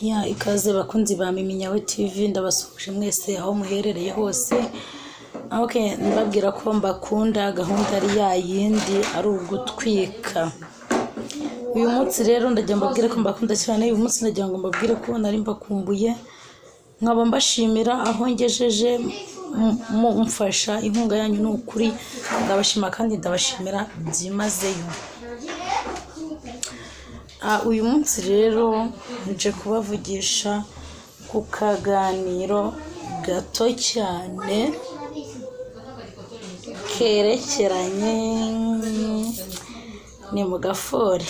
Ya ikaze bakunzi ba Mimi Nyawe TV, ndabasuhuje mwese aho muherereye hose. Okay, mbabwira ko mbakunda, gahunda ari ya yindi, ari ugutwika. Uyu munsi rero ndagira mbabwire ko mbakunda cyane. Uyu munsi ndagira ngo mbabwire ko nari mbakumbuye, nkaba mbashimira aho ngejeje mumfasha, inkunga yanyu ni ukuri ndabashima kandi ndabashimira byimazeyo. Uyu munsi rero nje kubavugisha ku kaganiro gato cyane kerekeranye ni mu gafore.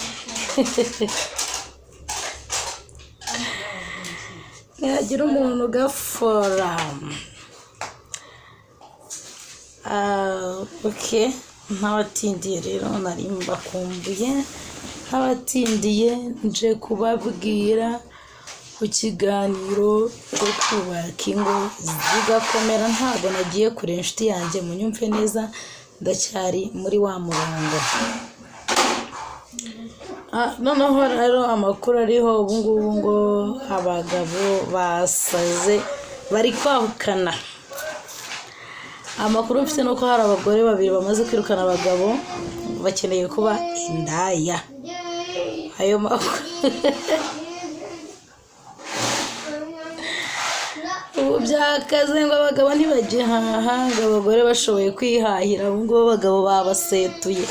Ntihagira umuntu ugafora. Okay, ntabatindiye rero, nari mbakumbuye, ntabatindiye nje kubabwira ku kiganiro cyo kubaka ingo zigakomera. Ntabwo nagiye kure inshuti yanjye, munyumve neza, ndacyari muri wa murongo. Noneho rero amakuru ariho ubu ngubu ngo abagabo basaze bari kwahukana. Amakuru mfite ni uko hari abagore babiri bamaze kwirukana abagabo, bakeneye kuba indaya. Ayo makuru ubu byakaze ngo abagabo ntibagihaha, ngo abagore bashoboye kwihahira, ubu ngubu abagabo babasetuye.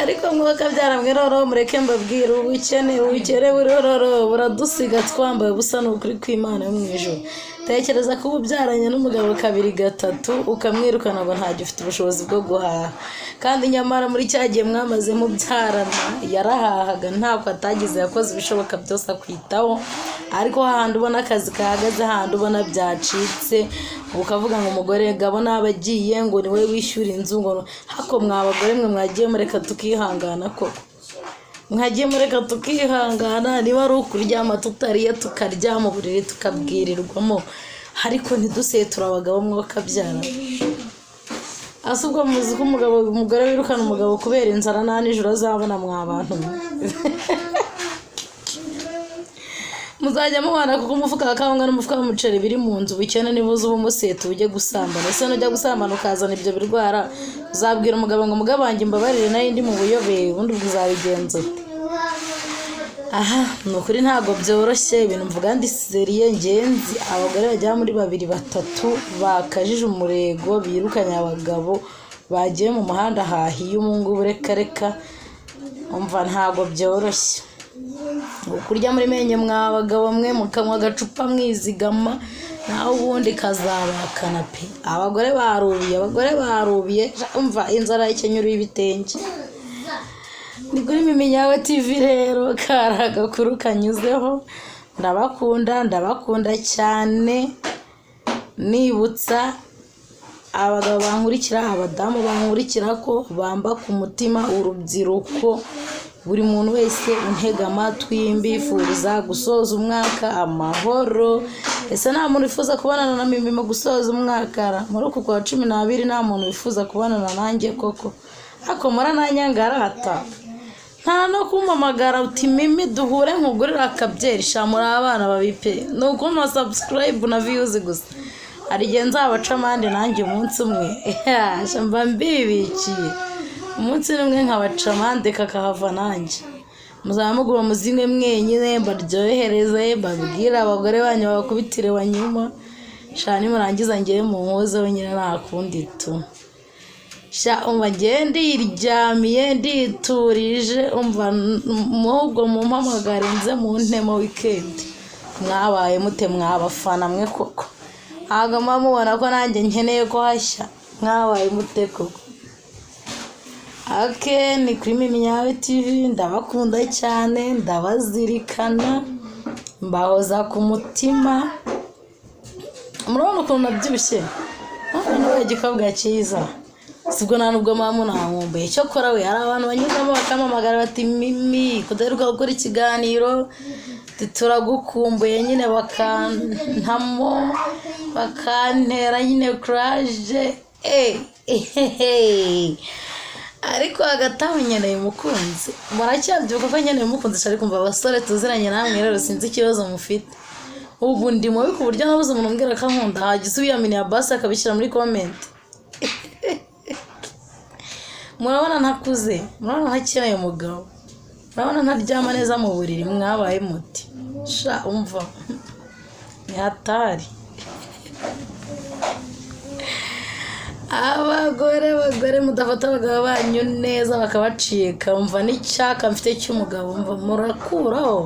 Ariko mwakabyara mwe rero mureke mbabwire, ubukene ubukene burororo buradusiga twambaye ubusa, ni ukuri kw'Imana yo mu ijuru. Tekereza kuba ubyaranye n'umugabo kabiri gatatu ukamwirukana ngo ntacyo ufite ubushobozi bwo guhaha, kandi nyamara muri cya gihe mwamaze mubyarana yarahahaga, ntabwo atagize, yakoze ibishoboka byose akwitaho. Ariko hahandi ubona akazi kahagaze, hahandi ubona byacitse, ukavuga ngo umugore gabo naba agiye ngo ni we wishyura inzu, ngo hako mwa bagore mwe mwagiye mureka tukihangana koko, mwagiye mureka tukihangana. Niba ari ukuryama tutariye tukaryama uburiri tukabwirirwamo, ariko ntiduseture abagabo mwakabyara. Ese ubwo muzi ko umugore wirukana umugabo kubera inzara nta nijoro azabona mwa bantu mwe? Muzajya mubana kuko umufuka wa kawunga n'umufuka w'umuceri biri mu nzu, ubukene nibuza uba umuseta ujye gusambana. Ese nujya gusambana ukazana ibyo birwara, uzabwira umugabo ngo mugabo wanjye mbabarire nayo ndi mu buyobe, ubundi ubwo uzabigenza ute? Aha ni ukuri ntabwo byoroshye, ibintu mvuga ndi seriye ngenzi. Abagore bagera muri babiri batatu bakajije umurego, birukanye abagabo bagiye mu muhanda hahiye ubu ngubu, reka reka, umva ntabwo byoroshye. Kurya muri menye mwa bagabo mwe, mukanywa agacupa mwizigama, naho ubundi kazabakana pe. Abagore barubiye, abagore barubiye, umva inzara ikenyuruye ibitenge. Ni kuri Mimi Nyawe TV rero, kari agakuru kanyuzeho. Ndabakunda, ndabakunda cyane. Nibutsa abagabo bankurikira, abadamu bankurikira ko bamba ku mutima urubyiruko, buri muntu wese untega amatwi mbifuriza gusoza umwaka amahoro. Ese nta muntu wifuza kubonana na Mimi mu gusoza umwaka? Muri uku kwa 12 nta muntu wifuza kubonana nanjye koko? Ariko murananyangarata, nta no kumpamagara uti Mimi duhure nkugurire akabyeri. Sha muri abana babi pe, ni ukumpa subscribe na views gusa. Hari igihe nzabaca amande nanjye umunsi umwe, mba mbibikiye umunsi umwe nkabaca amande kakahava nanjye. Muzaba muguma muzimwe mwenyine, mbaryohereze, mbabwire abagore banyu babakubitire wanyuma. Sha nimurangiza ngewe munkozeho nyine nta kundi tu. Sha umva ngewe ndiryamiye nditurije, umva ahubwo mumpamagare nze mu ntemo weekend. Mwabaye mute mwabafana mwe koko? Ntabwo muba mubona ko nanjye nkeneye ko hashya? Mwabaye mute koko? Ake ni kuri Mimi Nyawe TV, ndabakunda cyane, ndabazirikana, mbahoza ku mutima. Murabona ukuntu nabyibushye, murabona igikobwa cyiza, sibwo nta nubwo muba munankumbuye. Cyokora we hari abantu banyuzamo bakampamagara bati Mimi kudaheruka gukora ikiganiro, turagukumbuye nyine, bakantamo bakantera nyine kuraje. Ariko hagati aho nkeneye umukunzi. Muracyabyibuka ko nkeneye umukunzi? Ariko kumva abasore tuziranye namwe rero, sinzi ikibazo mufite. Ubu ndi mubi ku buryo nabuze umuntu umbwira ko ankunda? Hagize uwiyaminiye basi akabishyira muri comment. Murabona ntakuze? Murabona ntakeneye umugabo? Murabona ntaryama neza mu buriri? Mwabaye muti sha? Umva, ni hatari. Abagore, abagore mudafata abagabo banyu neza bakabacika, umva n'icyaka mfite cy'umugabo, umva murakuraho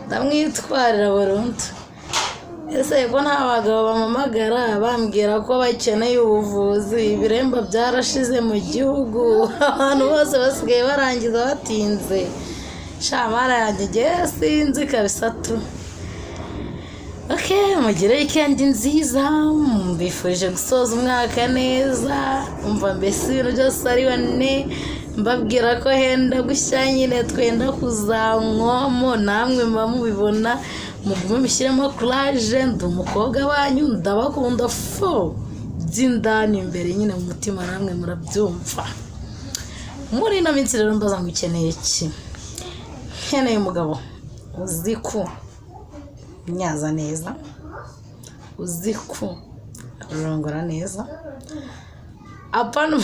ndamwitwarira burundu. Ese ko nta bagabo bampamagara bambwira ko bakeneye ubuvuzi? Ibiremba byarashize mu gihugu, abantu bose basigaye barangiza batinze. Sha mara yanjye, ngewe sinzi kabisa tu. Okay, mugire weekend nziza. Mbifurije gusoza umwaka neza. Umva mbese ibintu byose ari bane, mbabwira ko henda gushya nyine, twenda kuzanywamo, namwe muba mubibona. Mugume mushyiremo courage. Ndi umukobwa wanyu, ndabakunda fo by'indani imbere nyine mu mutima, namwe murabyumva. Muri ino minsi rero mbaza ngo ukeneye iki? Nkeneye umugabo uzi ko nyaza neza, uzi ko rurongora neza, apana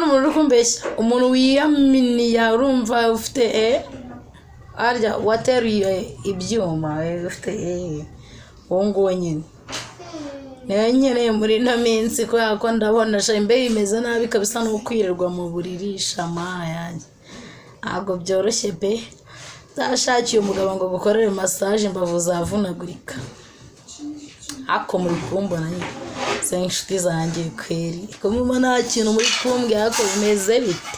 umuntu uri kumbeshya, umuntu wiyaminiya, urumva ufite harya wateruye ibyuma, ufite uwo nguwo nyine niyo nkeneye muri ino minsi, kubera ko ndabona sha imbeho imeze nabi kabisa, no kwirirwa mu buriri shamana yanjye ntabwo byoroshye pe. Zashakiye umugabo ngo gukorere massage, imbavu zavunagurika. Ariko muri kumbona nyine se, inshuti zanjye kweri, ko muma nta kintu muri kumbwira? Ariko bimeze bite?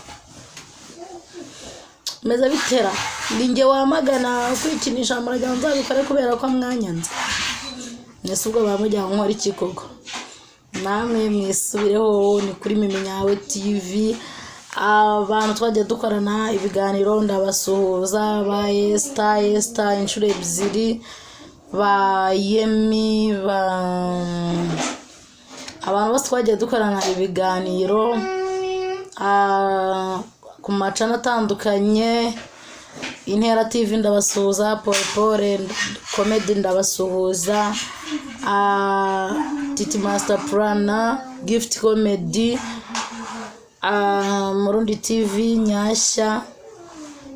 Bimeze bitera? Ni njye wamagana kwikinisha, muragira ngo nzabikore kubera ko mwanyanze? Mwese ubwo bamujya nkora iki koko? Namwe mwisubireho. Ni kuri Mimi Nyawe TV. Abantu twagiye dukorana ibiganiro ndabasuhuza, ba Esita, Esita inshuro ebyiri, ba Yemi, ba abantu bose twagiye dukorana ibiganiro ku macana atandukanye, Intera TV ndabasuhuza, Pole Comedy ndabasuhuza, Titi Master Plana, Gift Comedy, Murundi TV, Nyashya,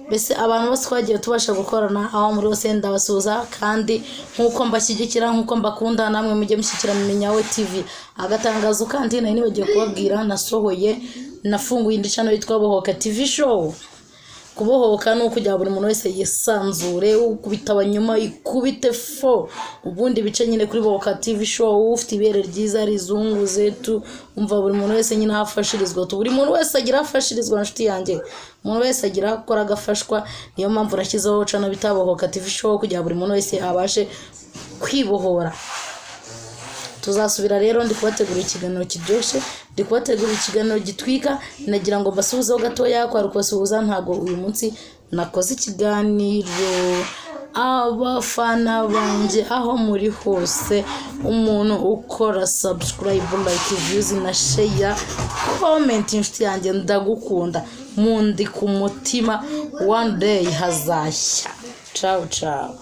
mbese abantu bose twagiye tubasha gukorana, aho muri hose ndabasuhuza. Kandi nk'uko mbashyigikira, nk'uko mbakunda, namwe mujye mushyigikira Mimi Nyawe TV. Agatangazo kandi nari nibagiwe kubabwira, nasohoye, nafunguye indi channel yitwa Bohoka TV Show. Kubohoka ni ukugira buri muntu wese yisanzure, ukubita abanyuma ikubite fo, ubundi bice nyine kuri Bohoka TV Show. Ufite ibere ryiza rizunguze tu, umva buri muntu wese nyine aho afashirizwa tu, buri muntu wese agira aho afashirizwa. Nshuti yanjye, umuntu wese agira aho akora agafashwa. Niyo mpamvu nashyizeho channel bita Bohoka TV Show, kugira buri muntu wese abashe kwibohora. Tuzasubira rero, ndi kubategurira ikiganiro kiryoshye, ndi kubategurira ikiganiro gitwika. Nagira ngo mbasuhuzeho gatoya, kwari ukubasuhuza. Ntabwo uyu munsi nakoze ikiganiro. Abafana banjye aho muri hose, umuntu ukora subscribe, like, views na share, comment, inshuti yanjye ndagukunda, mundi ku mutima. One day hazashya. Ciao ciao.